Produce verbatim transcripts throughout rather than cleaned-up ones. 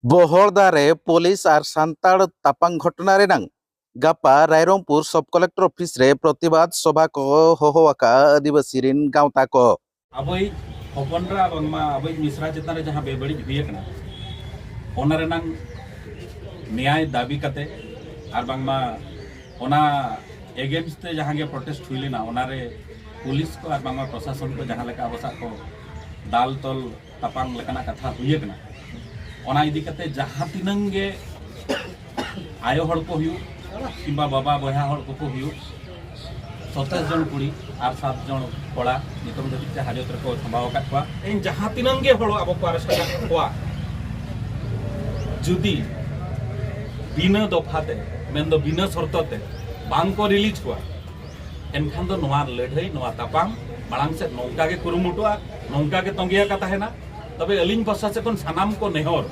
ᱵᱚᱦᱚᱲᱫᱟ ᱨᱮ ᱯᱩᱞᱤᱥ ᱟᱨ ᱥᱟᱱᱛᱟᱲ ᱛᱟᱯᱟᱝ ᱜᱷᱚᱴᱚᱱᱟ ᱨᱮᱱᱟᱝ ᱜᱟᱯᱟ ᱨᱟᱭᱨᱚᱝᱯᱩᱨ ᱥᱚᱵ ᱠᱚᱞᱮᱠᱴᱚᱨ ᱚᱯᱷᱤᱥ ᱨᱮ ᱯᱨᱚᱛᱤᱵᱟᱫ ᱥᱚᱵᱷᱟ ᱠᱚ ᱦᱚᱦᱚ ᱟᱠᱟᱫᱼᱟ ᱟᱹᱫᱤᱵᱟᱹᱥᱤ ᱨᱤᱱ ᱜᱟᱶᱛᱟ ᱠᱚ᱾ ᱟᱵᱚᱭᱤᱡ ᱦᱚᱯᱚᱱ ᱮᱨᱟ ᱵᱟᱝᱢᱟ ᱟᱵᱚᱭᱤᱡ ᱢᱤᱥᱨᱟ ᱪᱮᱛᱟᱱ ᱨᱮ ᱡᱟᱦᱟᱸ ᱵᱮᱵᱟᱹᱲᱤᱡ ᱦᱩᱭ ᱟᱠᱟᱱᱟ, ᱚᱱᱟ ᱨᱮᱱᱟᱝ ᱱᱮᱭᱟᱭ ᱫᱟᱹᱵᱤ ᱠᱟᱛᱮ ᱟᱨ ᱵᱟᱝᱢᱟ ᱚᱱᱟ against ᱛᱮ ᱡᱟᱦᱟᱸ ᱜᱮ protest ᱦᱩᱭ ᱞᱮᱱᱟ, ᱚᱱᱟᱨᱮ ᱯᱩᱞᱤᱥ ᱠᱚ ᱟᱨ ᱵᱟᱝᱢᱟ ᱯᱨᱚᱥᱟᱥᱚᱱ ᱠᱚ ᱡᱟᱦᱟᱸ ᱞᱮᱠᱟ ᱟᱵᱚ ᱥᱟᱶ ᱠᱚ ᱫᱟᱞ ᱛᱚᱞ ᱛᱟᱯᱟᱢ ᱞᱮᱠᱟᱱᱟᱜ ᱠᱟᱛᱷᱟ ᱦᱩᱭ ᱟᱠᱟᱱᱟ, ᱚᱱᱟ ᱤᱫᱤ ᱠᱟᱛᱮ ᱡᱟᱦᱟᱸ ᱛᱤᱱᱟᱹᱝ ᱜᱮ ᱟᱭᱳ ᱦᱚᱲ ᱠᱚ ᱦᱩᱭᱩᱜ ᱠᱤᱝᱵᱟ ᱵᱟᱵᱟ ᱵᱚᱭᱦᱟ ᱦᱚᱲ ᱠᱚᱠᱚ ᱦᱩᱭᱩᱜ, ᱥᱚᱛᱟᱭᱤᱥ ᱡᱚᱱ ᱠᱩᱲᱤ ᱟᱨ ᱥᱟᱛ ᱡᱚᱱ ᱠᱚᱲᱟ ᱱᱤᱛᱚᱝ ᱫᱷᱟᱹᱵᱤᱡ ᱛᱮ ᱦᱟᱡᱚᱛ ᱨᱮᱠᱚ ᱥᱟᱢᱵᱟᱣ ᱟᱠᱟᱫ ᱠᱚᱣᱟ᱾ ᱤᱧ ᱡᱟᱦᱟᱸ ᱛᱤᱱᱟᱹᱝ ᱜᱮ ᱦᱚᱲ ᱟᱵᱚ ᱠᱚ arrest ᱟᱠᱟᱫ ᱠᱚᱣᱟ, ᱡᱩᱫᱤ ᱵᱤᱱᱟᱹ ᱫᱚᱯᱷᱟ ᱛᱮ, ᱢᱮᱱᱫᱚ ᱵᱤᱱᱟᱹ ᱥᱚᱨᱛᱚ ᱛᱮ ᱵᱟᱝ ᱠᱚ release ᱠᱚᱣᱟ, ᱮᱱᱠᱷᱟᱱ ᱫᱚ ᱱᱚᱣᱟ ᱞᱟᱹᱲᱦᱟᱹᱭ, ᱱᱚᱣᱟ ᱛᱟᱯᱟᱢ ᱢᱟᱲᱟᱝ ᱥᱮᱫ ᱱᱚᱝᱠᱟ ᱜᱮ ᱠᱩᱨᱩᱢᱩᱴᱩᱜᱼᱟ, ᱱᱚᱝᱠᱟ ᱜᱮ ᱛᱚᱸᱜᱮ ᱟᱠᱟ ᱛᱟᱦᱮᱱᱟ᱾ ᱛᱚᱵᱮ ᱟᱹᱞᱤᱧ ᱯᱟᱦᱴᱟ ᱥᱮᱫ ᱠᱷᱚᱱ ᱥᱟᱱᱟᱢ ᱠᱚ ᱱᱮᱦᱚᱨ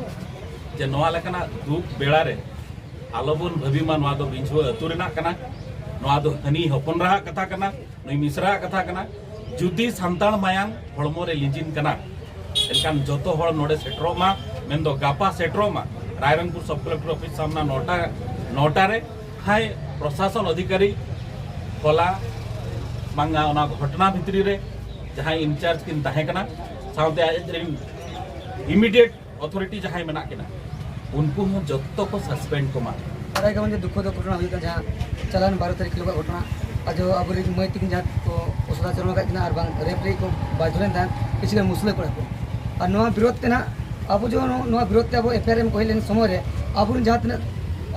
ᱡᱮ ᱱᱚᱣᱟ ᱞᱮᱠᱟᱱᱟᱜ ᱫᱩᱠ ᱵᱮᱲᱟ ᱨᱮ ᱟᱞᱚᱵᱚᱱ ᱵᱷᱟᱹᱵᱤ ᱢᱟ ᱱᱚᱣᱟ ᱫᱚ ᱵᱤᱧᱡᱷᱩᱣᱟᱹ ᱟᱹᱛᱩ ᱨᱮᱱᱟᱜ ᱠᱟᱱᱟ, ᱱᱚᱣᱟ ᱫᱚ ᱦᱟᱹᱱᱤ ᱦᱚᱯᱚᱱ ᱮᱨᱟᱣᱟᱜ ᱠᱟᱛᱷᱟ ᱠᱟᱱᱟ, ᱱᱩᱭ ᱢᱤᱥᱨᱟᱣᱟᱜ ᱠᱟᱛᱷᱟ ᱠᱟᱱᱟ᱾ ᱡᱩᱫᱤ ᱥᱟᱱᱛᱟᱲ ᱢᱟᱭᱟᱝ ᱦᱚᱲᱢᱚ ᱨᱮ ᱞᱤᱸᱡᱤᱱ ᱠᱟᱱᱟ, ᱮᱱᱠᱷᱟᱱ ᱡᱚᱛᱚ ᱦᱚᱲ ᱱᱚᱰᱮ ᱥᱮᱴᱮᱨᱚᱜ ᱢᱟ, ᱢᱮᱱᱫᱚ ᱜᱟᱯᱟ ᱥᱮᱴᱮᱨᱚᱜ ᱢᱟ ᱨᱟᱭᱨᱚᱝᱯᱩᱨ ᱥᱚᱵ ᱠᱚᱞᱮᱠᱴᱚᱨ ᱚᱯᱷᱤᱥ ᱥᱟᱢᱱᱟ ᱱᱚᱴᱟ, ᱱᱚᱴᱟ ᱨᱮ᱾ ᱦᱟᱭ ᱯᱨᱚᱥᱟᱥᱚᱱ ᱚᱫᱷᱤᱠᱟᱨᱤ ᱦᱚᱞᱟ ᱵᱟᱝᱟ ᱚᱱᱟ ᱜᱷᱚᱴᱚᱱᱟ ᱵᱷᱤᱛᱨᱤ ᱨᱮ ᱡᱟᱦᱟᱸᱭ incharge ᱠᱤᱱ ᱛᱟᱦᱮᱸ ᱠᱟᱱᱟ, ᱥᱟᱶᱛᱮ ᱟᱡ ᱨᱮᱱ immediate authority ᱡᱟᱦᱟᱸᱭ ᱢᱮᱱᱟᱜ ᱠᱤᱱᱟ, ᱩᱱᱠᱩ ᱦᱚᱸ ᱡᱚᱛᱚ ᱠᱚ suspend ᱠᱚᱢᱟ᱾ ᱵᱟᱲᱟᱭ ᱜᱮᱵᱚᱱ ᱡᱮ ᱫᱩᱠᱷᱚ ᱫᱚ ᱜᱷᱚᱴᱚᱱᱟ ᱦᱩᱭᱩᱜ ᱠᱟᱱᱟ, ᱡᱟᱦᱟᱸ ᱪᱟᱞᱟᱣᱮᱱ ᱵᱟᱨᱚ ᱛᱟᱹᱨᱤᱠᱷ ᱦᱤᱞᱳᱜ ᱜᱷᱚᱴᱚᱱᱟ, ᱟᱨ ᱡᱚ ᱟᱵᱚᱨᱮᱱ ᱢᱟᱹᱭ ᱛᱟᱹᱠᱤᱱ ᱡᱟᱦᱟᱸ ᱠᱚ ᱚᱥᱩᱵᱤᱫᱷᱟ ᱪᱚᱨᱚᱢ ᱟᱠᱟᱫ ᱠᱤᱱᱟ ᱟᱨ ᱵᱟᱝ rape ᱨᱮ ᱠᱚ ᱵᱟᱫᱷᱚ ᱞᱮᱱ ᱛᱟᱦᱮᱸᱫ ᱠᱤᱪᱷᱩ ᱜᱟᱱ ᱢᱩᱥᱞᱟᱹ ᱠᱚᱲᱟ ᱠᱚ᱾ ᱟᱨ ᱱᱚᱣᱟ ᱵᱤᱨᱳᱫᱷ ᱛᱮ ᱱᱟᱜ ᱟᱵᱚ ᱡᱮ ᱱᱚᱣᱟ ᱵᱤᱨᱳᱫᱷ ᱛᱮ ᱟᱵᱚ FIR ᱮᱢ ᱠᱚ ᱦᱮᱡ ᱞᱮᱱ ᱥᱚᱢᱚᱭ ᱨᱮ ᱟᱵᱚᱨᱮᱱ ᱡᱟᱦᱟᱸ ᱛᱤᱱᱟᱹᱜ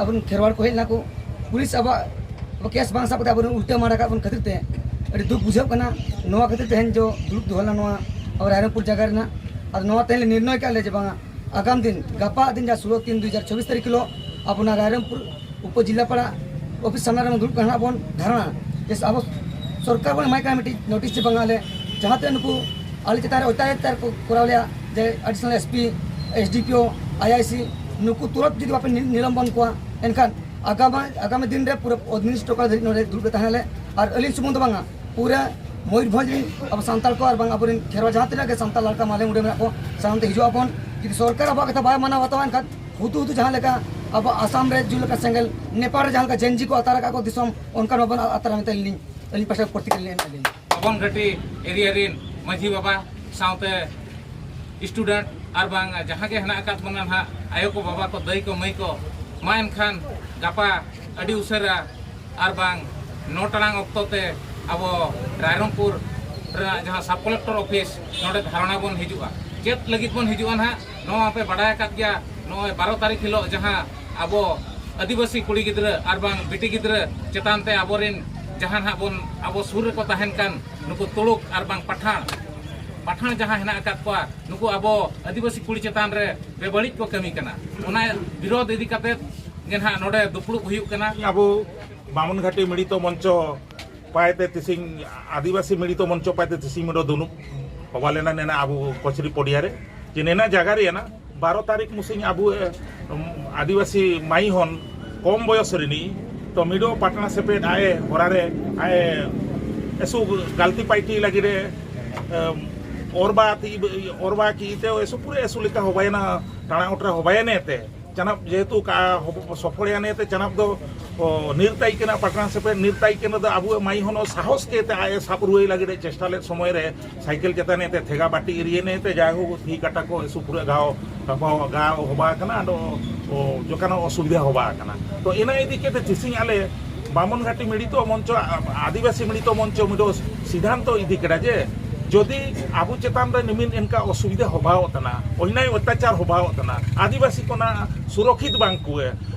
ᱟᱵᱚᱨᱮᱱ ᱠᱷᱮᱨᱣᱟᱲ ᱠᱚ ᱦᱮᱡ ᱞᱮᱱᱟ ᱠᱚ, ᱯᱩᱞᱤᱥ ᱟᱵᱚᱣᱟᱜ, ᱟᱵᱚ case ᱵᱟᱝ ᱥᱟᱵ ᱠᱟᱛᱮ ᱟᱵᱚᱨᱮᱱ ᱩᱞᱴᱟᱹ ᱢᱟᱨ ᱟᱠᱟᱫ ᱵᱚᱱ ᱠᱷᱟᱹᱛᱤᱨ ᱛᱮ ᱟᱹᱰᱤ ᱫᱩᱠ ᱵᱩᱡᱷᱟᱹᱜ ᱠᱟᱱᱟ᱾ ᱱᱚᱣᱟ ᱠᱷᱟᱹᱛᱤᱨ ᱛᱮᱦᱮᱧ ᱡᱚ ᱫᱩᱲᱩᱵ ᱫᱚᱦᱚ ᱞᱮᱱᱟ ᱱᱚᱣᱟ ᱟᱵᱚ ᱨᱟᱭᱨᱚᱝᱯᱩᱨ ᱡᱟᱭᱜᱟ ᱨᱮᱱᱟᱜ᱾ ᱟᱨ ᱱᱚᱣᱟ ᱛᱮᱦᱮᱧ ᱞᱮ ᱱᱤᱨᱱᱚᱭ ᱠᱟᱜ ᱞᱮ ᱡᱮ ᱵᱟᱝᱟ ᱟᱜᱟᱢ ᱫᱤᱱ, ᱜᱟᱯᱟ ᱫᱤᱱ ᱡᱟᱦᱟᱸ ᱥᱳᱞᱳ ᱛᱤᱱ ᱫᱩ ᱦᱟᱡᱟᱨ ᱪᱚᱵᱵᱤᱥ ᱛᱟᱹᱨᱤᱠᱷ ᱦᱤᱞᱳᱜ ᱟᱵᱚ ᱚᱱᱟ ᱨᱟᱭᱨᱚᱝᱯᱩᱨ ᱩᱯᱚᱡᱮᱞᱟ ᱯᱟᱲᱟ ᱚᱯᱷᱤᱥ ᱥᱟᱢᱱᱟ ᱨᱮᱵᱚᱱ ᱫᱩᱲᱩᱵ ᱠᱟᱱᱟ ᱦᱟᱸᱜ ᱵᱚᱱ ᱫᱷᱟᱨᱱᱟ᱾ ᱡᱮ ᱟᱵᱚ ᱥᱚᱨᱠᱟᱨ ᱵᱚᱱ ᱮᱢᱟᱭ ᱠᱟᱱᱟ ᱢᱤᱫᱴᱤᱡ ᱱᱳᱴᱤᱥ ᱡᱮ ᱵᱟᱝᱟ ᱟᱞᱮ ᱡᱟᱦᱟᱸ ᱛᱤᱱᱟᱹᱜ ᱱᱩᱠᱩ ᱟᱞᱮ ᱪᱮᱛᱟᱱ ᱨᱮ ᱚᱛᱛᱟᱪᱟᱨ ᱠᱚ ᱠᱚᱨᱟᱣ ᱞᱮᱭᱟ, ᱡᱮ additional SP, SDPO, IIC, ᱱᱩᱠᱩ ᱛᱩᱨᱟᱹᱛ ᱡᱩᱫᱤ ᱵᱟᱯᱮ ᱱᱤ-, ᱱᱤᱞᱚᱢᱵᱚᱱ ᱠᱚᱣᱟ, ᱮᱱᱠᱷᱟᱱ ᱟᱜᱟᱢᱟ-, ᱟᱜᱟᱢᱤ ᱫᱤᱱ ᱨᱮ ᱯᱩᱨᱟᱹ ᱚᱫᱷᱤᱱᱤᱥᱴ ᱴᱚᱠᱟ ᱫᱷᱟᱹᱨᱤᱡ ᱱᱚᱰᱮ ᱫᱩᱲᱩᱵ ᱨᱮ ᱛᱟᱦᱮᱱᱟᱞᱮ᱾ ᱟᱨ ᱟᱹᱞᱤᱧ ᱥᱩᱢᱩᱝ ᱫᱚ ᱵᱟᱝᱟ, ᱯᱩᱨᱟᱹ ᱢᱚᱭᱩᱨᱵᱷᱚᱸᱡᱽ ᱨᱮᱱ ᱟᱵᱚ ᱥᱟᱱᱛᱟᱲ ᱠᱚ ᱟᱨ ᱵᱟᱝ ᱟᱵᱚᱨᱮᱱ ᱠᱷᱮᱨᱣᱟᱲ ᱡᱟᱦᱟᱸ ᱛᱤᱱᱟᱹᱜ ᱜᱮ ᱥᱟᱱᱛᱟᱲ ᱞᱟᱲᱠᱟ ᱢᱟᱞᱮ ᱢᱩᱰᱟᱹ ᱢᱮᱱᱟᱜ ᱠᱚ, ᱥᱟᱱᱟᱢ ᱛᱮ ᱦᱤᱡᱩᱜ ᱟᱵᱚᱱ᱾ ᱡᱩᱫᱤ ᱥᱚᱨᱠᱟᱨ ᱟᱵᱚᱣᱟᱜ ᱠᱟᱛᱷᱟ ᱵᱟᱭ ᱢᱟᱱᱟᱣ ᱵᱟᱛᱟᱣᱟ, ᱮᱱᱠᱷᱟᱱ ᱦᱩᱫᱩ ᱦᱩᱫᱩ ᱡᱟᱦᱟᱸ ᱞᱮᱠᱟ ᱟᱵᱚ ᱟᱥᱟᱢ ᱨᱮ ᱡᱩ ᱞᱮᱠᱟ ᱥᱮᱸᱜᱮᱞ, ᱱᱮᱯᱟᱞ ᱨᱮ ᱡᱟᱦᱟᱸ ᱞᱮᱠᱟ ᱡᱮᱱᱡᱤ ᱠᱚ ᱟᱛᱟᱨ ᱟᱠᱟᱫ ᱠᱚ ᱫᱤᱥᱚᱢ, ᱚᱱᱠᱟ ᱵᱟᱵᱚᱱ ᱟᱛᱟᱨᱟ ᱢᱮᱱᱛᱮ ᱟᱹᱞᱤᱧ, ᱟᱹᱞᱤᱧ ᱯᱟᱥᱴᱟ ᱯᱨᱚᱛᱤᱠᱨᱤᱭᱟ ᱞᱤᱧ ᱮᱢ ᱮᱫᱟ᱾ ᱵᱟᱵᱚᱱ ᱜᱷᱟᱴᱤ ᱮᱨᱤᱭᱟ ᱨᱤᱱ ᱢᱟᱹᱡᱷᱤ ᱵᱟᱵᱟ ᱥᱟᱶᱛᱮ ᱥᱴᱩᱰᱮᱱᱴ ᱟᱨ ᱵᱟᱝ ᱡᱟᱦᱟᱸ ᱜᱮ ᱦᱮᱱᱟᱜ ᱟᱠᱟᱫ ᱵᱚᱱᱟ ᱱᱟᱦᱟᱜ, ᱟᱭᱳ ᱠᱚ, ᱵᱟᱵᱟ ᱠᱚ, ᱫᱟᱹᱭ ᱠᱚ, ᱢᱟᱹᱭ ᱠᱚ, ᱢᱟ ᱮᱱᱠᱷᱟᱱ ᱜᱟᱯᱟ ᱟᱹᱰᱤ ᱩᱥᱟᱹᱨᱟ ᱟᱨ ᱵᱟᱝ ᱱᱚ ᱴᱟᱲᱟᱝ ᱚᱠᱛᱚ ᱛᱮ ᱟᱵᱚ ᱨᱟᱭᱨᱚᱝᱯᱩᱨ ᱨᱮᱱᱟᱜ ᱡᱟᱦᱟᱸ ᱥᱟᱵ ᱠᱚᱞᱮᱠᱴᱚᱨ ᱚᱯᱷᱤᱥ, ᱱᱚᱰᱮ ᱫᱷᱟᱨᱚᱱᱟ ᱵᱚᱱ ᱦᱤᱡᱩᱜᱼᱟ᱾ ᱪᱮᱫ ᱞᱟᱹᱜᱤᱫ ᱵᱚᱱ ᱦᱤᱡᱩᱜᱼᱟ ᱱᱟᱦᱟᱜ, ᱱᱚᱣᱟ ᱯᱮ ᱵᱟᱰᱟᱭ ᱟᱠᱟᱫ ᱜᱮᱭᱟ, ᱱᱚᱜᱼᱚᱭ ᱵᱟᱨᱚ ᱛᱟᱹᱨᱤᱠᱷ ᱦᱤᱞᱳᱜ ᱡᱟᱦᱟᱸ ᱟᱵᱚ ᱟᱹᱫᱤᱵᱟᱹᱥᱤ ᱠᱩᱲᱤ ᱜᱤᱫᱽᱨᱟᱹ ᱟᱨ ᱵᱟᱝ ᱵᱤᱴᱤ ᱜᱤᱫᱽᱨᱟᱹ ᱪᱮᱛᱟᱱ ᱛᱮ ᱟᱵᱚᱨᱮᱱ ᱡᱟᱦᱟᱸ ᱱᱟᱦᱟᱜ ᱵᱚᱱ, ᱟᱵᱚ ᱥᱩᱨ ᱨᱮᱠᱚ ᱛᱟᱦᱮᱱ ᱠᱟᱱ ᱱᱩᱠᱩ ᱛᱩᱲᱩᱠ ᱟᱨ ᱵᱟᱝ ᱯᱟᱴᱷᱟᱬ, ᱯᱟᱴᱷᱟᱬ ᱡᱟᱦᱟᱸ ᱦᱮᱱᱟᱜ ᱟᱠᱟᱫ ᱠᱚᱣᱟ, ᱱᱩᱠᱩ ᱟᱵᱚ ᱟᱹᱫᱤᱵᱟᱹᱥᱤ ᱠᱩᱲᱤ ᱪᱮᱛᱟᱱ ᱨᱮ ᱵᱮᱵᱟᱹᱲᱤᱡ ᱠᱚ ᱠᱟᱹᱢᱤ ᱠᱟᱱᱟ᱾ ᱚᱱᱟ ᱵᱤᱨᱳᱫᱷ ᱤᱫᱤ ᱠᱟᱛᱮᱫ ᱜᱮ ᱱᱟᱦᱟᱜ ᱱᱚᱰᱮ ᱫᱩᱯᱲᱩᱵ ᱦᱩᱭᱩᱜ ᱠᱟᱱᱟ᱾ ᱟᱵᱚ ᱵᱟᱢᱚᱱ ᱜᱷᱟᱴᱤ ᱢᱤᱲᱤᱛᱚ ᱢᱚᱧᱪᱚ ᱯᱟᱭᱛᱮ ᱛᱤᱥᱤᱧ, ᱟᱹᱫᱤᱵᱟᱹᱥᱤ ᱢᱤᱲᱤᱛᱚ ᱢᱚᱧᱪᱚ ᱯᱟᱭᱛᱮ ᱛᱤᱥᱤᱧ ᱢᱤᱲᱚ ᱫᱩᱱᱩᱵ ᱦᱚᱵᱟ ᱞᱮᱱᱟ ᱱᱮᱱᱟ ᱟᱵᱚ ᱠᱚᱪᱨᱤ ᱯᱚᱰᱤᱭᱟ ᱨᱮ, ᱡᱮ ᱱᱮᱱᱟ ᱡᱟᱭᱜᱟ ᱨᱮ ᱱᱟ ᱵᱟᱨᱚ ᱛᱟᱹᱨᱤᱠᱷ ᱢᱩᱥᱤᱧ ᱟᱵᱚ, ᱮ, ᱟᱹᱫᱤᱵᱟᱹᱥᱤ ᱢᱟᱹᱭ ᱦᱚᱱ ᱠᱚᱢ ᱵᱚᱭᱚᱥ ᱨᱤᱱᱤ ᱛᱚ ᱢᱤᱰᱚ ᱯᱟᱴᱱᱟ ᱥᱮᱯᱮᱫ ᱟᱭ ᱦᱚᱨᱟ ᱨᱮ ᱟᱭ ᱮᱥᱩ ᱜᱟᱞᱛᱤ ᱯᱟᱭᱴᱤ ᱞᱟᱹᱜᱤᱫ ᱨᱮ, ᱮᱢ, ᱚᱨᱵᱟ ᱛᱤ, ᱚᱨᱵᱟ ᱠᱤ ᱛᱮ ᱮᱥᱩ ᱯᱩᱨᱟᱹ ᱮᱥᱩ ᱞᱮᱠᱟ ᱦᱚᱵᱟᱭᱮᱱᱟ, ᱴᱟᱬᱟ ᱚᱴᱨᱟ ᱦᱚᱵᱟᱭᱮᱱᱮ ᱛᱮ ᱪᱟᱱᱟᱯ ᱡᱮᱦᱮᱛᱩ ᱠᱟ-, ᱦᱚᱵ-, ᱥᱚᱯᱷᱚᱲ ᱭᱟᱱᱮ ᱛᱮ ᱪᱟᱱᱟᱯ ᱫᱚ, ᱚ, ᱱᱤᱨᱛᱟᱭ ᱠᱟᱱᱟ, ᱯᱟᱴᱱᱟ ᱥᱮᱯᱮᱫ ᱱᱤᱨᱛᱟᱭ ᱠᱟᱱᱟ ᱫᱚ ᱟᱵᱚ ᱢᱟᱹᱭ ᱦᱚᱱ ᱥᱟᱦᱚᱥ ᱠᱮ ᱛᱮ ᱟᱭ ᱥᱟᱵ ᱨᱩᱣᱟᱹᱭ ᱞᱟᱹᱜᱤᱫ ᱮ ᱪᱮᱥᱴᱟ ᱞᱮᱫ ᱥᱚᱢᱚᱭ ᱨᱮ ᱥᱟᱭᱠᱮᱞ ᱪᱮᱛᱟᱱ ᱮ ᱛᱮ ᱛᱷᱮᱜᱟ ᱵᱟᱹᱴᱤ ᱮᱨᱤᱭᱟᱹ ᱱᱮ ᱛᱮ ᱡᱟᱭᱦᱳᱠ ᱛᱤ ᱠᱟᱴᱟ ᱠᱚ ᱮᱥᱩ ᱯᱩᱨᱟᱹ ᱜᱟᱣ ᱜᱟᱯᱟ ᱜᱟᱣ ᱦᱚᱵᱟ ᱠᱟᱱᱟ, ᱟᱫᱚ, ᱚ, ᱡᱚᱠᱟᱱ ᱚᱥᱩᱵᱤᱫᱷᱟ ᱦᱚᱵᱟ ᱠᱟᱱᱟ᱾ ᱛᱚ ᱤᱱᱟᱹ ᱤᱫᱤ ᱠᱟᱛᱮ ᱛᱤᱥᱤᱧ ᱟᱞᱮ ᱵᱟᱢᱚᱱ ᱜᱷᱟᱴᱤ ᱢᱤᱲᱤᱛᱚ ᱢᱚᱧᱪᱚ, ᱟ-, ᱟᱹᱫᱤᱵᱟᱹᱥᱤ ᱢᱤᱲᱤᱛᱚ ᱢᱚᱧᱪᱚ ᱢᱤᱰᱚ ᱥᱤᱫᱷᱟᱱᱛᱚ ᱤᱫᱤ ᱠᱮᱫᱟ ᱡᱮ ᱡᱩᱫᱤ ᱟᱵᱚ ᱪᱮᱛᱟᱱ ᱨᱮ ᱱᱤᱢᱤᱱ ᱮᱱᱠᱟ ᱚᱥᱩᱵᱤᱫᱷᱟ ᱦᱚᱵᱟᱣᱚᱜ ᱠᱟᱱᱟ, ᱚᱱᱱᱟᱭ ᱚᱛᱛᱟᱪᱟᱨ ᱦᱚᱵᱟᱣᱚᱜ ᱠᱟᱱᱟ, ᱟᱹᱫᱤᱵᱟᱹᱥᱤ ᱠᱚᱱᱟ ᱥᱩᱨᱚᱠᱷᱤᱛ ᱵᱟᱝ ᱠᱚ,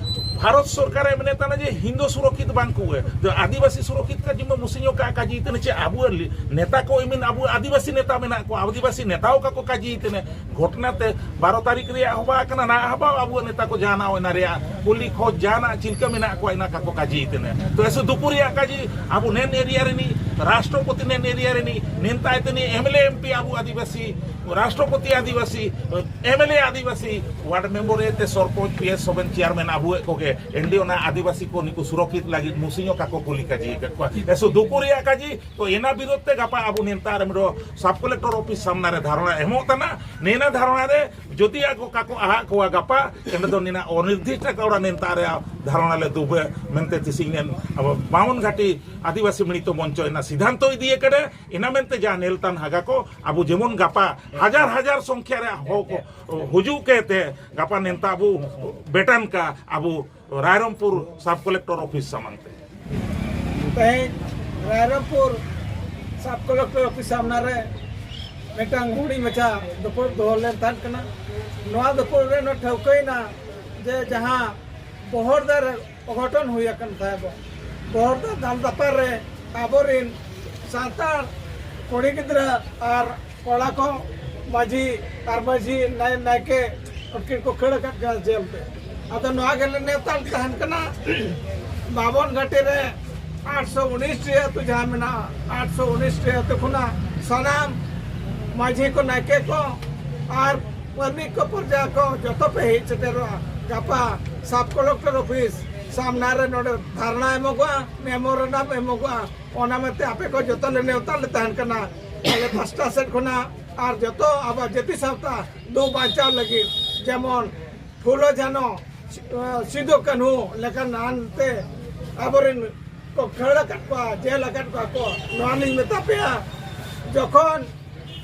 ᱵᱷᱟᱨᱚᱛ ᱥᱚᱨᱠᱟᱨᱮ ᱢᱮᱱᱮᱫ ᱠᱟᱱᱟ ᱡᱮ ᱦᱤᱱᱫᱩ ᱥᱩᱨᱚᱠᱷᱤᱛ ᱵᱟᱝ ᱠᱚ, ᱟᱹᱫᱤᱵᱟᱹᱥᱤ ᱥᱩᱨᱚᱠᱷᱤᱛ ᱠᱟ ᱡᱤᱢᱟ ᱢᱩᱥᱤᱧᱚ ᱠᱟ ᱠᱟᱡᱤ ᱛᱮᱱᱮ ᱪᱮ ᱟᱵᱚ ᱞᱤ-, ᱱᱮᱛᱟ ᱠᱚ ᱤᱢᱤᱱ ᱟᱵᱚ ᱟᱹᱫᱤᱵᱟᱹᱥᱤ ᱱᱮᱛᱟ ᱢᱮᱱᱟᱜ ᱠᱚᱣᱟ, ᱟᱹᱫᱤᱵᱟᱹᱥᱤ ᱱᱮᱛᱟ ᱚᱠᱟ ᱠᱚ ᱠᱟᱡᱤ ᱛᱮᱱᱮ ᱜᱷᱚᱴᱱᱟ ᱛᱮ ᱵᱟᱨᱚ ᱛᱟᱹᱨᱤᱠᱷ ᱨᱮᱭᱟᱜ ᱦᱚᱵᱟ ᱠᱟᱱᱟ, ᱱᱟ ᱦᱚᱵᱟ ᱟᱵᱚ ᱱᱮᱛᱟ ᱠᱚ ᱡᱟᱦᱟᱱᱟᱜ ᱚᱱᱟ ᱨᱮᱭᱟᱜ ᱠᱩᱞᱤ ᱠᱷᱚᱡᱽ ᱡᱟᱦᱟᱱᱟᱜ ᱪᱤᱞᱠᱟᱹ ᱢᱮᱱᱟᱜ ᱠᱚᱣᱟ, ᱤᱱᱟ ᱠᱟᱠᱚ ᱠᱟᱡᱤ ᱛᱮᱱᱮ᱾ ᱛᱚ ᱮᱥᱮ ᱫᱩᱠᱩ ᱨᱮᱭᱟᱜ ᱠᱟᱡᱤ ᱟᱵᱚ ᱱᱮᱱ ᱮᱨᱤᱭᱟ ᱨᱤᱱᱤ ᱨᱟᱥᱴᱨᱚᱯᱚᱛᱤ ᱱᱮᱱ ᱮᱨᱤᱭᱟ ᱨᱤᱱᱤ ᱱᱮᱱᱛᱟᱭ ᱛᱮᱱᱤ M L A M P ᱟᱵᱚ Adivasi, Rashtrapati Adivasi, M L A Adivasi, ward member ᱮ ᱛᱮ ᱥᱚᱨᱯᱚᱧᱪ ᱯᱤ ᱮᱥ ᱥᱚᱵᱮᱱ ᱪᱮᱭᱟᱨᱢᱮᱱ ᱟᱵᱚ ᱮ ᱠᱚᱜᱮ ᱮᱱᱰᱤ ᱚᱱᱟ ᱟᱹᱫᱤᱵᱟᱹᱥᱤ ᱠᱚ ᱱᱤᱠᱩ ᱥᱩᱨᱚᱠᱷᱤᱛ ᱞᱟᱹᱜᱤᱫ ᱢᱩᱥᱤᱧᱚ ᱠᱟᱠᱚ ᱠᱩᱞᱤ ᱠᱟᱡᱤ ᱟᱠᱟᱫ ᱠᱚᱣᱟ᱾ ᱮᱥᱮ ᱫᱩᱠᱩ ᱨᱮᱭᱟᱜ ᱠᱟᱡᱤ ᱛᱚ ᱮᱱᱟ ᱵᱤᱨᱳᱫᱷ ᱛᱮ ᱜᱟᱯᱟ ᱟᱵᱚ ᱱᱮᱱᱛᱟ ᱨᱮ ᱢᱤᱨᱚ ᱥᱟᱵ ᱠᱚᱞᱮᱠᱴᱚᱨ ᱚᱯᱷᱤᱥ ᱥᱟᱢᱱᱟ ᱨᱮ ᱫᱷᱟᱨᱚᱱᱟ ᱮᱢᱚᱜ ᱠᱟᱱᱟ᱾ ᱱᱮᱱᱟ ᱫᱷᱟᱨᱚᱱᱟ ᱨᱮ ᱡᱩᱫᱤ ᱟᱠᱚ ᱠᱟᱠᱚ ᱟᱦᱟᱜ ᱠᱚᱣᱟ ᱜᱟᱯᱟ, ᱮᱱᱰᱮ ᱫᱚ ᱱᱤᱱᱟᱹᱜ ᱚᱱᱤᱨᱫᱤᱥᱴ ᱟᱠᱟ ᱚᱲᱟᱜ ᱱᱮᱱᱛᱟ ᱨᱮ ᱫᱷᱟᱨᱚᱱᱟ ᱞᱮ ᱫᱩᱵᱮ ᱢᱮᱱᱛᱮ ᱛᱤᱥᱤᱧ ᱱᱮᱱ ᱟᱵᱚ ᱵᱟᱢᱚᱱ ᱜᱷᱟᱴᱤ ᱟᱹᱫᱤᱵᱟᱹᱥᱤ ᱢᱤᱲᱤᱛᱚ ᱢᱚᱧᱪᱚ ᱮᱱᱟ ᱥᱤᱫᱷᱟᱱᱛᱚ ᱤᱫᱤ ᱟᱠᱟᱫᱟ᱾ ᱤᱱᱟ ᱢᱮᱱᱛᱮ ᱡᱟ ᱱᱮᱞᱛᱟᱱ ᱦᱟᱜᱟ ᱠᱚ, ᱟᱵᱚ ᱡᱮᱢᱚᱱ ᱜᱟᱯᱟ ᱦᱟᱡᱟᱨ ᱦᱟᱡᱟᱨ ᱥᱚᱝᱠᱷᱟ ᱨᱮ ᱦᱚᱲ ᱠᱚ ᱦᱩᱡᱩᱜ ᱠᱮ ᱛᱮ ᱜᱟᱯᱟ ᱱᱮᱱᱛᱟ ᱟᱵᱚ ᱵᱮᱴᱟᱱ ᱠᱟ ᱟᱵᱚ ᱨᱟᱭᱨᱚᱝᱯᱩᱨ ᱥᱟᱵ ᱠᱚᱞᱮᱠᱴᱚᱨ ᱚᱯᱷᱤᱥ ᱥᱟᱢᱟᱝ ᱛᱮ᱾ ᱛᱮᱦᱮᱧ ᱨᱟᱭᱨᱚᱝᱯᱩᱨ ᱥᱟᱵ ᱠᱚᱞᱮᱠᱴᱚᱨ ᱚᱯᱷᱤᱥ ᱥᱟᱢᱱᱟ ᱨᱮ ᱢᱤᱫᱴᱟᱝ ᱦᱩᱰᱤᱧ ᱢᱟᱪᱷᱟ ᱫᱩᱯᱲᱩᱵ ᱫᱚᱦᱚ ᱞᱮᱱ ᱛᱟᱦᱮᱸ ᱠᱟᱱᱟ᱾ ᱱᱚᱣᱟ ᱫᱩᱯᱲᱩᱵ ᱨᱮ ᱱᱚᱣᱟ ᱴᱷᱟᱹᱣᱠᱟᱹᱭᱮᱱᱟ ᱡᱮ ᱡᱟᱦᱟᱸ ᱵᱚᱦᱚᱲᱫᱟ ᱨᱮ ᱚᱜᱷᱚᱴᱚᱱ ᱦᱩᱭ ᱟᱠᱟᱱ ᱛᱟᱦᱮᱸ ᱫᱚ, ᱵᱚᱦᱚᱲᱫᱟ ᱫᱟᱞ ᱫᱟᱯᱟᱞ ᱨᱮ ᱟᱵᱚᱨᱮᱱ ᱥᱟᱱᱛᱟᱲ ᱠᱩᱲᱤ ᱜᱤᱫᱽᱨᱟᱹ ᱟᱨ ᱠᱚᱲᱟ ᱠᱚ ᱢᱟᱹᱡᱷᱤ ᱟᱨ ᱢᱟᱹᱡᱷᱤ ᱱᱟᱭ-, ᱱᱟᱭᱠᱮ ᱩᱱᱠᱤᱱ ᱠᱚ ᱠᱷᱟᱹᱲ ᱟᱠᱟᱫ ᱠᱤᱱᱟ ᱡᱮᱞ ᱛᱮ᱾ ᱟᱫᱚ ᱱᱚᱣᱟ ᱜᱮᱞᱮ ᱱᱮᱣᱛᱟ ᱛᱟᱦᱮᱱ ᱠᱟᱱᱟ ᱵᱟᱵᱚᱱ ᱜᱷᱟᱴᱤ ᱨᱮ ᱟᱴᱥᱚ ᱩᱱᱤᱥ ᱴᱤ ᱟᱹᱛᱩ ᱡᱟᱦᱟᱸ ᱢᱮᱱᱟᱜᱼᱟ, ᱟᱴᱥᱚ ᱩᱱᱤᱥ ᱴᱤ ᱟᱹᱛᱩ ᱠᱷᱚᱱᱟᱜ ᱥᱟᱱᱟᱢ ᱢᱟᱹᱡᱷᱤ ᱠᱚ, ᱱᱟᱭᱠᱮ ᱠᱚ ᱟᱨ ᱯᱟᱨᱟᱱᱤᱠ ᱠᱚ, ᱯᱨᱚᱡᱟ ᱠᱚ ᱡᱚᱛᱚ ᱯᱮ ᱦᱮᱡ ᱥᱮᱴᱮᱨᱚᱜᱼᱟ᱾ ᱜᱟᱯᱟ ᱥᱟᱵ ᱠᱚᱞᱮᱠᱴᱚᱨ ᱚᱯᱷᱤᱥ ᱥᱟᱢᱱᱟ ᱨᱮ ᱱᱚᱰᱮ ᱫᱷᱟᱨᱱᱟ ᱮᱢᱚᱜᱚᱜᱼᱟ, ᱢᱮᱢᱳᱨᱮᱱᱰᱟᱢ ᱮᱢᱚᱜᱚᱜᱼᱟ᱾ ᱚᱱᱟ ᱢᱮᱱᱛᱮ ᱟᱯᱮ ᱠᱚ ᱡᱚᱛᱚ ᱞᱮ ᱱᱮᱣᱛᱟ ᱞᱮ ᱛᱟᱦᱮᱱ ᱠᱟᱱᱟ ᱟᱞᱮ ᱯᱟᱥᱴᱟ ᱥᱮᱫ ᱠᱷᱚᱱᱟᱜ᱾ ᱟᱨ ᱡᱚᱛᱚ ᱟᱵᱚ ᱡᱟᱹᱛᱤ ᱥᱟᱶᱛᱟ ᱫᱚ ᱵᱟᱧᱪᱟᱣ ᱞᱟᱹᱜᱤᱫ, ᱡᱮᱢᱚᱱ ᱯᱷᱩᱞᱳ ᱡᱷᱟᱱᱚ, ᱥᱤᱫᱩ ᱠᱟᱹᱱᱦᱩ ᱞᱮᱠᱟᱱ ᱦᱟᱱᱛᱮ ᱟᱵᱚᱨᱮᱱ ᱠᱚ ᱠᱷᱟᱹᱲ ᱟᱠᱟᱫ ᱠᱚᱣᱟ, ᱡᱮᱞ ᱟᱠᱟᱫ ᱠᱚᱣᱟ ᱠᱚ᱾ ᱱᱚᱣᱟ ᱞᱤᱧ ᱢᱮᱛᱟ ᱯᱮᱭᱟ, ᱡᱚᱠᱷᱚᱱ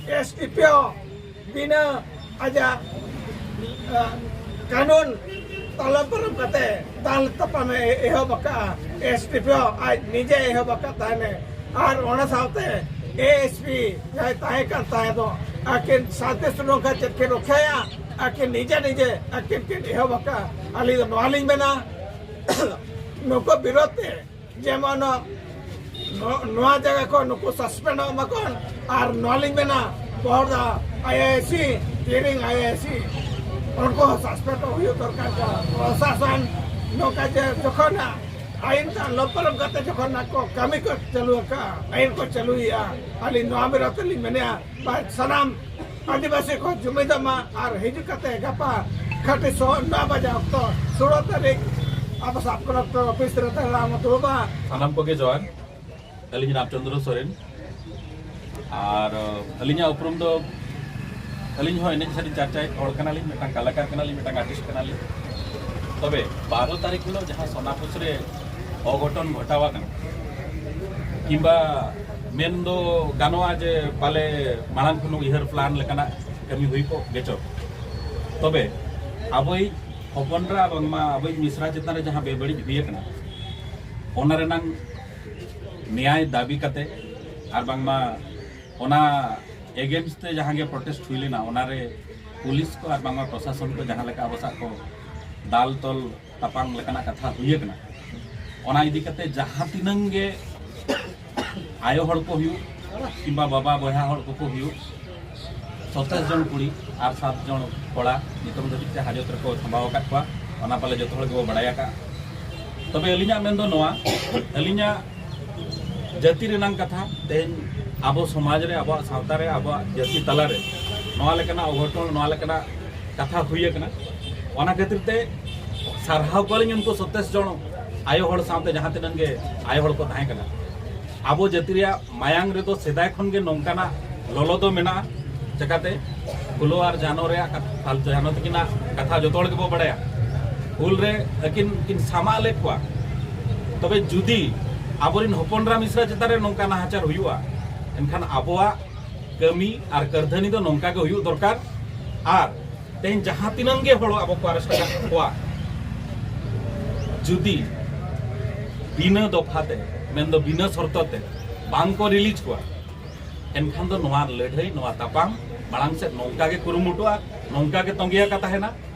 ᱮᱥ ᱰᱤ ᱯᱤ ᱳ ᱵᱤᱱᱟᱹ ᱟᱡᱟᱜ, ᱟ, ᱠᱟᱹᱱᱩᱱ ᱛᱟᱞᱟ ᱯᱟᱨᱚᱢ ᱠᱟᱛᱮ ᱫᱟᱞ ᱛᱟᱯᱟᱢᱮ ᱮᱦᱚᱵ ᱟᱠᱟᱫᱼᱟ᱾ ᱮᱥ ᱰᱤ ᱯᱤ ᱳ ᱟᱡ ᱱᱤᱡᱮ ᱮᱦᱚᱵ ᱟᱠᱟᱫ ᱛᱟᱦᱮᱱᱮ᱾ ᱟᱨ ᱚᱱᱟ ᱥᱟᱶᱛᱮ ᱮ ᱮᱥ ᱯᱤ ᱡᱟᱦᱟᱸᱭ ᱛᱟᱦᱮᱸ ᱠᱟᱱ ᱛᱟᱦᱮᱸ ᱫᱚ, ᱟᱹᱠᱤᱱ ᱥᱟᱱᱛᱤ ᱥᱩᱨᱚᱠᱠᱷᱟ ᱪᱮᱫ ᱠᱤᱱ ᱨᱚᱠᱷᱟᱭᱟ? ᱟᱹᱠᱤᱱ ᱱᱤᱡᱮ ᱱᱤᱡᱮ ᱟᱹᱠᱤᱱ ᱠᱤᱱ ᱮᱦᱚᱵ ᱟᱠᱟᱫᱼᱟ᱾ ᱟᱹᱞᱤᱧ ᱫᱚ ᱱᱚᱣᱟ ᱞᱤᱧ ᱢᱮᱱᱟ, ᱱᱩᱠᱩ ᱵᱤᱨᱳᱫᱷ ᱛᱮ ᱡᱮᱢᱚᱱ ᱱᱚ-, ᱱᱚᱣᱟ ᱡᱟᱭᱜᱟ ᱠᱷᱚᱱ ᱱᱩᱠᱩ ᱥᱟᱥᱯᱮᱱᱰᱚᱜ ᱢᱟᱠᱚ᱾ ᱟᱨ ᱱᱚᱣᱟ ᱞᱤᱧ ᱢᱮᱱᱟ, ᱵᱚᱦᱚᱲᱫᱟ ᱟᱭ ᱟᱭ ᱥᱤ, ᱛᱤᱨᱤᱝ ᱟᱭ ᱟᱭ ᱥᱤ, ᱩᱱᱠᱩ ᱦᱚᱸ ᱥᱟᱥᱯᱮᱱᱰᱚᱜ ᱦᱩᱭᱩᱜ ᱫᱚᱨᱠᱟᱨ ᱠᱟᱱᱟ᱾ ᱯᱨᱚᱥᱟᱥᱚᱱ ᱱᱚᱝᱠᱟ ᱡᱮ ᱡᱚᱠᱷᱚᱱ ᱟᱹᱭᱤᱱ ᱛᱟᱞᱚᱢ ᱯᱟᱨᱚᱢ ᱠᱟᱛᱮ ᱡᱚᱠᱷᱚᱱ ᱱᱟᱜ ᱠᱚ ᱠᱟᱹᱢᱤ ᱠᱚ ᱪᱟᱹᱞᱩ ᱟᱠᱟᱫᱼᱟ, ᱟᱹᱭᱤᱱ ᱠᱚ ᱪᱟᱹᱞᱩᱭᱮᱫᱼᱟ, ᱟᱹᱞᱤᱧ ᱱᱚᱣᱟ ᱵᱤᱨᱩᱫᱷ ᱛᱮᱞᱤᱧ ᱢᱮᱱᱮᱫᱼᱟ, ᱵᱟ-, ᱥᱟᱱᱟᱢ ᱟᱹᱫᱤᱵᱟᱹᱥᱤ ᱠᱚ ᱡᱩᱢᱤᱫᱚᱜ ᱢᱟ ᱟᱨ ᱦᱤᱡᱩᱜ ᱠᱟᱛᱮ ᱜᱟᱯᱟ ᱠᱷᱟᱹᱴᱤ ᱥᱚ-, ᱱᱚ ᱵᱟᱡᱮ ᱚᱠᱛᱚ ᱥᱳᱞᱳ ᱛᱟᱹᱨᱤᱠᱷ ᱟᱵᱚ ᱥᱟᱵ ᱠᱚᱞᱮᱠᱴᱚᱨ ᱚᱯᱷᱤᱥ ᱨᱮ ᱫᱷᱟᱨᱱᱟ ᱵᱚᱱ ᱫᱩᱲᱩᱵᱟ᱾ ᱥᱟᱱᱟᱢ ᱠᱚᱜᱮ ᱡᱚᱦᱟᱨ᱾ ᱟᱹᱞᱤᱧ ᱨᱟᱢᱪᱚᱸᱫᱽᱨᱚ ᱥᱚᱨᱮᱱ᱾ ᱟᱨ, ᱟᱹᱞᱤᱧᱟᱜ ᱩᱯᱨᱩᱢ ᱫᱚ ᱟᱹᱞᱤᱧ ᱦᱚᱸ ᱮᱱᱮᱡ ᱥᱮᱨᱮᱧ ᱪᱟᱨᱪᱟᱭᱮᱫ ᱦᱚᱲ ᱠᱟᱱᱟᱞᱤᱧ, ᱢᱤᱫᱴᱟᱝ ᱠᱟᱞᱟᱠᱟᱨ ᱠᱱᱟᱞᱤᱧ, ᱢᱤᱫᱴᱟᱝ ᱟᱨᱴᱤᱥᱴ ᱠᱟᱱᱟᱞᱤᱧ᱾ ᱛᱚᱵᱮ ᱵᱟᱨᱚ ᱛᱟᱹᱨᱤᱠᱷ ᱦᱤᱞᱳᱜ ᱡᱟᱦᱟᱸ ᱥᱳᱱᱟᱯᱩᱥ ᱨᱮ ᱚᱜᱷᱚᱴᱚᱱ ᱜᱷᱚᱴᱟᱣ ᱟᱠᱟᱱᱟ, ᱠᱤᱝᱵᱟ ᱢᱮᱱ ᱫᱚ ᱜᱟᱱᱚᱜᱼᱟ ᱡᱮ ᱯᱟᱞᱮ ᱢᱟᱲᱟᱝ ᱠᱷᱚᱱ ᱩᱭᱦᱟᱹᱨ ᱯᱞᱟᱱ ᱞᱮᱠᱟᱱᱟᱜ ᱠᱟᱹᱢᱤ ᱦᱩᱭ ᱠᱚᱜ ᱜᱮᱪᱚ, ᱛᱚᱵᱮ ᱟᱵᱚᱭᱤᱡ ᱦᱚᱯᱚᱱ ᱮᱨᱟ ᱵᱟᱝᱢᱟ ᱟᱵᱚᱭᱤᱡ ᱢᱤᱥᱨᱟ ᱪᱮᱛᱟᱱ ᱨᱮ ᱡᱟᱦᱟᱸ ᱵᱮᱵᱟᱹᱲᱤᱡ ᱦᱩᱭ ᱟᱠᱟᱱᱟ, ᱚᱱᱟ ᱨᱮᱱᱟᱝ ᱱᱮᱭᱟᱭ ᱫᱟᱹᱵᱤ ᱠᱟᱛᱮ ᱟᱨ ᱵᱟᱝᱢᱟ ᱚᱱᱟ ᱮᱜᱮᱱᱥᱴ ᱛᱮ ᱡᱟᱦᱟᱸ ᱜᱮ ᱯᱨᱚᱴᱮᱥᱴ ᱦᱩᱭ ᱞᱮᱱᱟ, ᱚᱱᱟᱨᱮ ᱯᱩᱞᱤᱥ ᱠᱚ ᱟᱨ ᱵᱟᱝᱢᱟ ᱯᱨᱚᱥᱟᱥᱚᱱ ᱠᱚ ᱡᱟᱦᱟᱸ ᱞᱮᱠᱟ ᱟᱵᱚ ᱥᱟᱶ ᱠᱚ ᱫᱟᱞ ᱛᱚᱞ ᱛᱟᱯᱟᱢ ᱞᱮᱠᱟᱱᱟᱜ ᱠᱟᱛᱷᱟ ᱦᱩᱭ ᱟᱠᱟᱱᱟ, ᱚᱱᱟ ᱤᱫᱤ ᱠᱟᱛᱮ ᱡᱟᱦᱟᱸ ᱛᱤᱱᱟᱹᱝ ᱜᱮ ᱟᱭᱳ ᱦᱚᱲ ᱠᱚ ᱦᱩᱭᱩᱜ ᱠᱤᱝᱵᱟ ᱵᱟᱵᱟ ᱵᱚᱭᱦᱟ ᱦᱚᱲ ᱠᱚᱠᱚ ᱦᱩᱭᱩᱜ, ᱥᱚᱛᱟᱭᱤᱥ ᱡᱚᱱ ᱠᱩᱲᱤ ᱟᱨ ᱥᱟᱛ ᱡᱚᱱ ᱠᱚᱲᱟ ᱱᱤᱛᱚᱝ ᱫᱷᱟᱹᱵᱤᱡ ᱛᱮ ᱦᱟᱡᱚᱛ ᱨᱮᱠᱚ ᱥᱟᱢᱵᱟᱣ ᱟᱠᱟᱫ ᱠᱚᱣᱟ᱾ ᱚᱱᱟ ᱯᱟᱞᱮ ᱡᱚᱛᱚ ᱦᱚᱲ ᱜᱮᱵᱚ ᱵᱟᱲᱟᱭ ᱟᱠᱟᱫ᱾ ᱛᱚᱵᱮ ᱟᱹᱞᱤᱧᱟᱜ ᱢᱮᱱ ᱫᱚ ᱱᱚᱣᱟ, ᱟᱹᱞᱤᱧᱟᱜ ᱡᱟᱹᱛᱤ ᱨᱮᱱᱟᱝ ᱠᱟᱛᱷᱟ, ᱛᱮᱦᱮᱧ ᱟᱵᱚ ᱥᱚᱢᱟᱡᱽ ᱨᱮ, ᱟᱵᱚᱣᱟᱜ ᱥᱟᱶᱛᱟ ᱨᱮ, ᱟᱵᱚᱣᱟᱜ ᱡᱟᱹᱛᱤ ᱛᱟᱞᱟ ᱨᱮ ᱱᱚᱣᱟ ᱞᱮᱠᱟᱱᱟᱜ ᱚᱜᱷᱚᱴᱚᱱ, ᱱᱚᱣᱟ ᱞᱮᱠᱟᱱᱟᱜ ᱠᱟᱛᱷᱟ ᱦᱩᱭ ᱟᱠᱟᱱᱟ᱾ ᱚᱱᱟ ᱠᱷᱟᱹᱛᱤᱨ ᱛᱮ ᱥᱟᱨᱦᱟᱣ ᱠᱚᱣᱟᱞᱤᱧ ᱩᱱᱠᱩ ᱥᱚᱛᱟᱭᱤᱥ ᱡᱚᱱ ᱟᱭᱳ ᱦᱚᱲ ᱥᱟᱶᱛᱮ ᱡᱟᱦᱟᱸ ᱛᱤᱱᱟᱹᱜ ᱜᱮ ᱟᱭᱳ ᱦᱚᱲ ᱠᱚ ᱛᱟᱦᱮᱸ ᱠᱟᱱᱟ᱾ ᱟᱵᱚ ᱡᱟᱹᱛᱤ ᱨᱮᱭᱟᱜ ᱢᱟᱭᱟᱝ ᱨᱮᱫᱚ ᱥᱮᱫᱟᱭ ᱠᱷᱚᱱ ᱜᱮ ᱱᱚᱝᱠᱟᱱᱟᱜ ᱞᱚᱞᱚ ᱫᱚ ᱢᱮᱱᱟᱜᱼᱟ᱾ ᱪᱮᱠᱟᱛᱮ ᱯᱷᱩᱞᱳ ᱟᱨ ᱡᱷᱟᱱᱚ ᱨᱮᱭᱟᱜ ᱠᱟᱛᱷᱟ, ᱡᱷᱟᱱᱚ ᱛᱟᱹᱠᱤᱱᱟᱜ ᱠᱟᱛᱷᱟ ᱡᱚᱛᱚ ᱦᱚᱲ ᱜᱮᱵᱚ ᱵᱟᱲᱟᱭᱟ᱾ ᱦᱩᱞ ᱨᱮ ᱟᱹᱠᱤᱱ ᱠᱤᱱ ᱥᱟᱢᱟᱜ ᱞᱮᱫ ᱠᱚᱣᱟ᱾ ᱛᱚᱵᱮ ᱡᱩᱫᱤ ᱟᱵᱚᱨᱮᱱ ᱦᱚᱯᱚᱱ ᱮᱨᱟ ᱢᱤᱥᱨᱟ ᱪᱮᱛᱟᱱ ᱨᱮ ᱱᱚᱝᱠᱟ ᱱᱟᱦᱟᱪᱟᱨ ᱦᱩᱭᱩᱜᱼᱟ, ᱮᱱᱠᱷᱟᱱ ᱟᱵᱚᱣᱟᱜ ᱠᱟᱹᱢᱤ ᱟᱨ ᱠᱟᱹᱨᱫᱷᱟᱹᱱᱤ ᱫᱚ ᱱᱚᱝᱠᱟ ᱜᱮ ᱦᱩᱭᱩᱜ ᱫᱚᱨᱠᱟᱨ᱾ ᱟᱨ ᱛᱮᱦᱮᱧ ᱡᱟᱦᱟᱸ ᱛᱤᱱᱟᱹᱝ ᱜᱮ ᱦᱚᱲ ᱟᱵᱚ ᱠᱚ ᱟᱨᱮᱥᱴ ᱟᱠᱟᱫ ᱠᱚᱣᱟ, ᱡᱩᱫᱤ ᱵᱤᱱᱟᱹ ᱫᱚᱯᱷᱟ ᱛᱮ, ᱢᱮᱱᱫᱚ ᱵᱤᱱᱟᱹ ᱥᱚᱨᱛᱚ ᱛᱮ ᱵᱟᱝ ᱠᱚ ᱨᱤᱞᱤᱡᱽ ᱠᱚᱣᱟ, ᱮᱱᱠᱷᱟᱱ ᱫᱚ ᱱᱚᱣᱟ ᱞᱟᱹᱲᱦᱟᱹᱭ, ᱱᱚᱣᱟ ᱛᱟᱯᱟᱢ ᱢᱟᱲᱟᱝ ᱥᱮᱫ ᱱᱚᱝᱠᱟ ᱜᱮ ᱠᱩᱨᱩᱢᱩᱴᱩᱜᱼᱟ, ᱱᱚᱝᱠᱟ ᱜᱮ ᱛᱚᱸᱜᱮ ᱟᱠᱟ ᱛᱟᱦᱮᱱᱟ᱾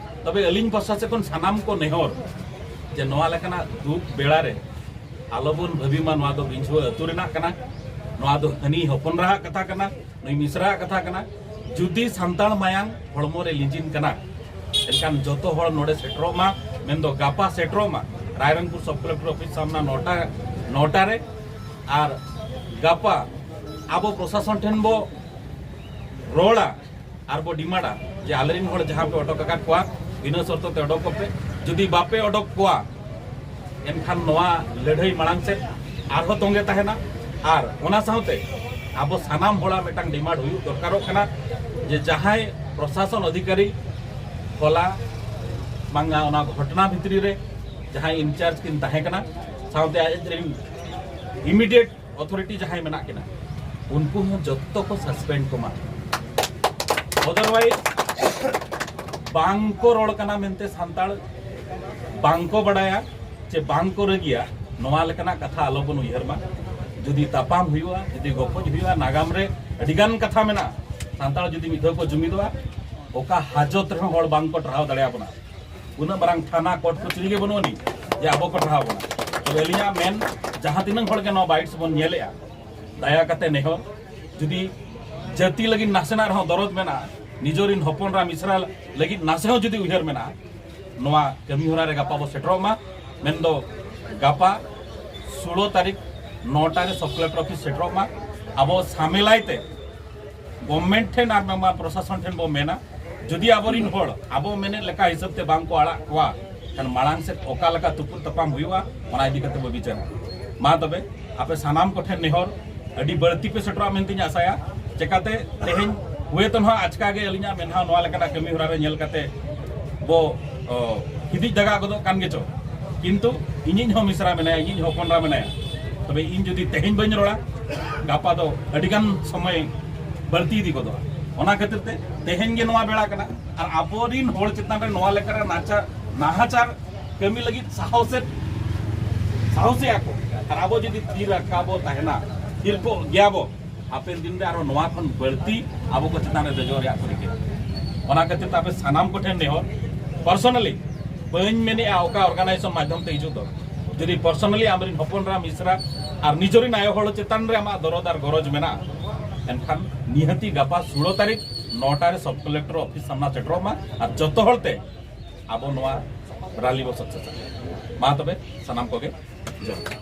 ᱛᱚᱵᱮ ᱟᱹᱞᱤᱧ ᱯᱟᱦᱴᱟ ᱥᱮᱫ ᱠᱷᱚᱱ ᱥᱟᱱᱟᱢ ᱠᱚ ᱱᱮᱦᱚᱨ ᱡᱮ ᱱᱚᱣᱟ ᱞᱮᱠᱟᱱᱟᱜ ᱫᱩᱠ ᱵᱮᱲᱟ ᱨᱮ ᱟᱞᱚᱵᱚᱱ ᱵᱷᱟᱹᱵᱤ ᱢᱟ ᱱᱚᱣᱟ ᱫᱚ ᱵᱤᱧᱡᱷᱩᱣᱟᱹ ᱟᱹᱛᱩ ᱨᱮᱱᱟᱜ ᱠᱟᱱᱟ, ᱱᱚᱣᱟ ᱫᱚ ᱦᱟᱹᱱᱤ ᱦᱚᱯᱚᱱ ᱮᱨᱟᱣᱟᱜ ᱠᱟᱛᱷᱟ ᱠᱟᱱᱟ, ᱱᱩᱭ ᱢᱤᱥᱨᱟᱣᱟᱜ ᱠᱟᱛᱷᱟ ᱠᱟᱱᱟ᱾ ᱡᱩᱫᱤ ᱥᱟᱱᱛᱟᱲ ᱢᱟᱭᱟᱝ ᱦᱚᱲᱢᱚ ᱨᱮ ᱞᱤᱸᱡᱤᱱ ᱠᱟᱱᱟ, ᱮᱱᱠᱷᱟᱱ ᱡᱚᱛᱚ ᱦᱚᱲ ᱱᱚᱰᱮ ᱥᱮᱴᱮᱨᱚᱜ ᱢᱟ, ᱢᱮᱱᱫᱚ ᱜᱟᱯᱟ ᱥᱮᱴᱮᱨᱚᱜ ᱢᱟ ᱨᱟᱭᱨᱚᱝᱯᱩᱨ ᱥᱟᱵ ᱠᱚᱞᱮᱠᱴᱚᱨ ᱚᱯᱷᱤᱥ ᱥᱟᱢᱱᱟ ᱱᱚᱴᱟ, ᱱᱚᱴᱟ ᱨᱮ᱾ ᱟᱨ ᱜᱟᱯᱟ ᱟᱵᱚ ᱯᱨᱚᱥᱟᱥᱚᱱ ᱴᱷᱮᱱ ᱵᱚ ᱨᱚᱲᱟ ᱟᱨ ᱵᱚ ᱰᱤᱢᱟᱱᱰᱟ ᱡᱮ ᱟᱞᱮᱨᱮᱱ ᱦᱚᱲ ᱡᱟᱦᱟᱸ ᱯᱮ ᱚᱰᱚᱠ ᱟᱠᱟᱫ ᱠᱚᱣᱟ, ᱵᱤᱱᱟᱹ ᱥᱚᱨᱛᱚ ᱛᱮ ᱚᱰᱚᱠ ᱠᱚᱯᱮ᱾ ᱡᱩᱫᱤ ᱵᱟᱯᱮ ᱚᱰᱚᱠ ᱠᱚᱣᱟ, ᱮᱱᱠᱷᱟᱱ ᱱᱚᱣᱟ ᱞᱟᱹᱲᱦᱟᱹᱭ ᱢᱟᱲᱟᱝ ᱥᱮᱫ ᱟᱨᱦᱚᱸ ᱛᱚᱸᱜᱮ ᱛᱟᱦᱮᱱᱟ᱾ ᱟᱨ ᱚᱱᱟ ᱥᱟᱶᱛᱮ ᱟᱵᱚ ᱥᱟᱱᱟᱢ ᱦᱚᱲᱟᱜ ᱢᱤᱫᱴᱟᱝ ᱰᱤᱢᱟᱱᱰ ᱦᱩᱭᱩᱜ ᱫᱚᱨᱠᱟᱨᱚᱜ ᱠᱟᱱᱟ ᱡᱮ ᱡᱟᱦᱟᱸᱭ ᱯᱨᱚᱥᱟᱥᱚᱱ ᱚᱫᱷᱤᱠᱟᱨᱤ ᱦᱚᱞᱟ ᱵᱟᱝᱟ ᱚᱱᱟ ᱜᱷᱚᱴᱚᱱᱟ ᱵᱷᱤᱛᱨᱤ ᱨᱮ ᱡᱟᱦᱟᱸᱭ ᱤᱱᱪᱟᱨᱡᱽ ᱠᱤᱱ ᱛᱟᱦᱮᱸ ᱠᱟᱱᱟ, ᱥᱟᱶᱛᱮ ᱟᱡ ᱨᱮᱱ ᱤᱢᱤᱰᱤᱭᱮᱴ ᱚᱛᱷᱚᱨᱤᱴᱤ ᱡᱟᱦᱟᱸᱭ ᱢᱮᱱᱟᱜ ᱠᱤᱱᱟ, ᱩᱱᱠᱩ ᱦᱚᱸ ᱡᱚᱛᱚ ᱠᱚ ᱥᱟᱥᱯᱮᱱᱰ ᱠᱚᱢᱟ᱾ ᱚᱫᱟᱨᱣᱟᱭᱤᱡᱽ ᱵᱟᱝ ᱠᱚ ᱨᱚᱲ ᱠᱟᱱᱟ ᱢᱮᱱᱛᱮ ᱥᱟᱱᱛᱟᱲ, ᱵᱟᱝ ᱠᱚ ᱵᱟᱰᱟᱭᱟ ᱪᱮ ᱵᱟᱝ ᱠᱚ ᱨᱟᱹᱜᱤᱭᱟ, ᱱᱚᱣᱟ ᱞᱮᱠᱟᱱᱟᱜ ᱠᱟᱛᱷᱟ ᱟᱞᱚ ᱵᱚᱱ ᱩᱭᱦᱟᱹᱨ ᱢᱟ᱾ ᱡᱩᱫᱤ ᱛᱟᱯᱟᱢ ᱦᱩᱭᱩᱜᱼᱟ, ᱡᱩᱫᱤ ᱜᱚᱯᱚᱡ ᱦᱩᱭᱩᱜᱼᱟ, ᱱᱟᱜᱟᱢ ᱨᱮ ᱟᱹᱰᱤᱜᱟᱱ ᱠᱟᱛᱷᱟ ᱢᱮᱱᱟᱜᱼᱟ᱾ ᱥᱟᱱᱛᱟᱲ ᱡᱩᱫᱤ ᱢᱤᱫ ᱫᱷᱟᱣ ᱠᱚ ᱡᱩᱢᱤᱫᱚᱜᱼᱟ, ᱚᱠᱟ ᱦᱟᱡᱚᱛ ᱨᱮᱦᱚᱸ ᱦᱚᱲ ᱵᱟᱝ ᱠᱚ ᱴᱟᱨᱦᱟᱣ ᱫᱟᱲᱮᱭᱟᱵᱚᱱᱟ᱾ ᱩᱱᱟᱹᱜ ᱢᱟᱨᱟᱝ ᱛᱷᱟᱱᱟ ᱠᱳᱨᱴ ᱠᱚᱪᱟᱹᱨᱤ ᱜᱮ ᱵᱟᱹᱱᱩᱜ ᱟᱹᱱᱤᱡ ᱡᱮ ᱟᱵᱚ ᱠᱚ ᱴᱟᱨᱦᱟᱣ ᱵᱚᱱᱟ᱾ ᱛᱚᱵᱮ ᱟᱹᱞᱤᱧᱟᱜ ᱢᱮᱱ, ᱡᱟᱦᱟᱸ ᱛᱤᱱᱟᱹᱜ ᱦᱚᱲ ᱜᱮ ᱱᱚᱣᱟ ᱵᱟᱭᱤᱴᱥ ᱵᱚᱱ ᱧᱮᱞᱮᱜᱼᱟ, ᱫᱟᱭᱟ ᱠᱟᱛᱮ ᱱᱮᱦᱚᱨ, ᱡᱩᱫᱤ ᱡᱟᱹᱛᱤ ᱞᱟᱹᱜᱤᱫ ᱱᱟᱥᱮᱱᱟᱜ ᱨᱮᱦᱚᱸ ᱫᱚᱨᱚᱫ ᱢᱮᱱᱟᱜᱼᱟ, ᱱᱤᱡᱮᱨᱤᱱ ᱦᱚᱯᱚᱱ ᱮᱨᱟ ᱢᱤᱥᱨᱟ ᱞᱟᱹᱜᱤᱫ ᱱᱟᱥᱮ ᱦᱚᱸ ᱡᱩᱫᱤ ᱩᱭᱦᱟᱹᱨ ᱢᱮᱱᱟᱜᱼᱟ, ᱱᱚᱣᱟ ᱠᱟᱹᱢᱤ ᱦᱚᱨᱟ ᱨᱮ ᱜᱟᱯᱟ ᱵᱚ ᱥᱮᱴᱮᱨᱚᱜ ᱢᱟ᱾ ᱢᱮᱱᱫᱚ ᱜᱟᱯᱟ ᱥᱳᱞᱳ ᱛᱟᱹᱨᱤᱠᱷ ᱱᱚᱴᱟ ᱨᱮ ᱥᱚᱵ ᱠᱚᱞᱮᱠᱴᱚᱨ ᱚᱯᱷᱤᱥ ᱥᱮᱴᱮᱨᱚᱜ ᱢᱟ᱾ ᱟᱵᱚ ᱥᱟᱢᱮᱞᱟᱭ ᱛᱮ ᱜᱚᱵᱷᱢᱮᱱᱴ ᱴᱷᱮᱱ ᱟᱨ ᱵᱟᱝᱢᱟ ᱯᱨᱚᱥᱟᱥᱚᱱ ᱴᱷᱮᱱ ᱵᱚ ᱢᱮᱱᱟ, ᱡᱩᱫᱤ ᱟᱵᱚᱨᱤᱱ ᱦᱚᱲ ᱟᱵᱚ ᱢᱮᱱᱮᱫ ᱞᱮᱠᱟ ᱦᱤᱥᱟᱹᱵ ᱛᱮ ᱵᱟᱝ ᱠᱚ ᱟᱲᱟᱜ ᱠᱚᱣᱟ, ᱠᱷᱟᱱ ᱢᱟᱲᱟᱝ ᱥᱮᱫ ᱚᱠᱟ ᱞᱮᱠᱟ ᱛᱩᱯᱩᱫ ᱛᱟᱯᱟᱢ ᱦᱩᱭᱩᱜᱼᱟ, ᱚᱱᱟ ᱤᱫᱤ ᱠᱟᱛᱮ ᱵᱚ ᱵᱤᱪᱟᱹᱨᱟ᱾ ᱢᱟ ᱛᱚᱵᱮ, ᱟᱯᱮ ᱥᱟᱱᱟᱢ ᱠᱚᱴᱷᱮᱱ ᱱᱮᱦᱚᱨ, ᱟᱹᱰᱤ ᱵᱟᱹᱲᱛᱤ ᱯᱮ ᱥᱮᱴᱮᱨᱚᱜᱼᱟ ᱢᱮᱱᱛᱮᱧ ᱟᱥᱟᱭᱟ᱾ ᱪᱮᱠᱟᱛᱮ ᱛᱮᱦᱮᱧ ᱦᱩᱭᱛᱚ ᱱᱚᱣᱟ ᱟᱪᱠᱟ ᱜᱮ ᱟᱹᱞᱤᱧᱟᱜ ᱢᱮᱫᱦᱟ ᱱᱚᱣᱟ ᱞᱮᱠᱟᱱᱟᱜ ᱠᱟᱹᱢᱤ ᱦᱚᱨᱟ ᱨᱮ ᱧᱮᱞ ᱠᱟᱛᱮ ᱵᱚ, ᱚ, ᱦᱤᱫᱤᱡ ᱫᱟᱜᱟ ᱜᱚᱫᱚᱜ ᱠᱟᱱ ᱜᱮᱪᱚ, ᱠᱤᱱᱛᱩ ᱤᱧᱤᱡ ᱦᱚᱸ ᱢᱤᱥᱨᱟ ᱢᱮᱱᱟᱭᱟ, ᱤᱧᱤᱡ ᱦᱚᱯᱚᱱ ᱮᱨᱟ ᱢᱮᱱᱟᱭᱟ᱾ ᱛᱚᱵᱮ ᱤᱧ ᱡᱩᱫᱤ ᱛᱮᱦᱮᱧ ᱵᱟᱹᱧ ᱨᱚᱲᱟ, ᱜᱟᱯᱟ ᱫᱚ ᱟᱹᱰᱤᱜᱟᱱ ᱥᱚᱢᱚᱭ ᱵᱟᱹᱲᱛᱤ ᱤᱫᱤ ᱜᱚᱫᱚᱜᱼᱟ᱾ ᱚᱱᱟ ᱠᱷᱟᱹᱛᱤᱨ ᱛᱮ ᱛᱮᱦᱮᱧ ᱜᱮ ᱱᱚᱣᱟ ᱵᱮᱲᱟ ᱠᱟᱱᱟ᱾ ᱟᱨ ᱟᱵᱚᱨᱤᱱ ᱦᱚᱲ ᱪᱮᱛᱟᱱ ᱨᱮ ᱱᱚᱣᱟ ᱞᱮᱠᱟᱱᱟᱜ ᱱᱟᱪᱟ-, ᱱᱟᱦᱟᱪᱟᱨ ᱠᱟᱹᱢᱤ ᱞᱟᱹᱜᱤᱫ ᱥᱟᱦᱚᱥᱮᱫ, ᱥᱟᱦᱚᱥᱮᱜᱼᱟ ᱠᱚ᱾ ᱟᱨ ᱟᱵᱚ ᱡᱩᱫᱤ ᱛᱤ ᱨᱟᱠᱟᱵ ᱵᱚ ᱛᱟᱦᱮᱱᱟ, ᱛᱷᱤᱨ ᱠᱚᱜ ᱜᱮᱭᱟ ᱵᱚ, ᱦᱟᱯᱮᱱ ᱫᱤᱱ ᱨᱮ ᱟᱨᱚ ᱱᱚᱣᱟ ᱠᱷᱚᱱ ᱵᱟᱹᱲᱛᱤ ᱟᱵᱚ ᱠᱚ ᱪᱮᱛᱟᱱ ᱨᱮ ᱫᱮᱡᱚᱜ ᱨᱮᱭᱟᱜ ᱠᱚ ᱨᱤᱠᱟᱹᱭᱟ᱾ ᱚᱱᱟ ᱠᱷᱟᱹᱛᱤᱨ ᱛᱮ ᱟᱯᱮ ᱥᱟᱱᱟᱢ ᱠᱚᱴᱷᱮᱱ ᱱᱮᱦᱚᱨ, personally ᱵᱟᱹᱧ ᱢᱮᱱᱮᱜᱼᱟ ᱚᱠᱟ ᱚᱨᱜᱟᱱᱟᱭᱡᱮᱥᱚᱱ ᱢᱟᱫᱽᱫᱷᱚᱢ ᱛᱮ ᱦᱤᱡᱩᱜ ᱫᱚ, ᱡᱩᱫᱤ personally ᱟᱢᱨᱤᱱ ᱦᱚᱯᱚᱱ ᱮᱨᱟ ᱢᱤᱥᱨᱟ ᱟᱨ ᱱᱤᱡᱮᱨᱤᱱ ᱟᱭᱳ ᱦᱚᱲ ᱪᱮᱛᱟᱱ ᱨᱮ ᱟᱢᱟᱜ ᱫᱚᱨᱚᱫ ᱟᱨ ᱜᱚᱨᱚᱡᱽ ᱢᱮᱱᱟᱜᱼᱟ, ᱮᱱᱠᱷᱟᱱ ᱱᱤᱦᱟᱹᱛᱤ ᱜᱟᱯᱟ ᱥᱳᱞᱳ ᱛᱟᱹᱨᱤᱠᱷ ᱱᱚᱴᱟ ᱨᱮ ᱥᱚᱵ ᱠᱚᱞᱮᱠᱴᱚᱨ ᱚᱯᱷᱤᱥ ᱥᱟᱢᱱᱟ ᱥᱮᱴᱮᱨᱚᱜ ᱢᱟ ᱟᱨ ᱡᱚᱛᱚ ᱦᱚᱲ ᱛᱮ ᱟᱵᱚ ᱱᱚᱣᱟ ᱨᱟᱞᱤ ᱵᱚ ᱥᱟᱠᱥᱮᱥᱟ᱾ ᱢᱟ ᱛᱚᱵᱮ ᱥᱟᱱᱟᱢ ᱠᱚᱜᱮ ᱡᱚᱦᱟᱨ᱾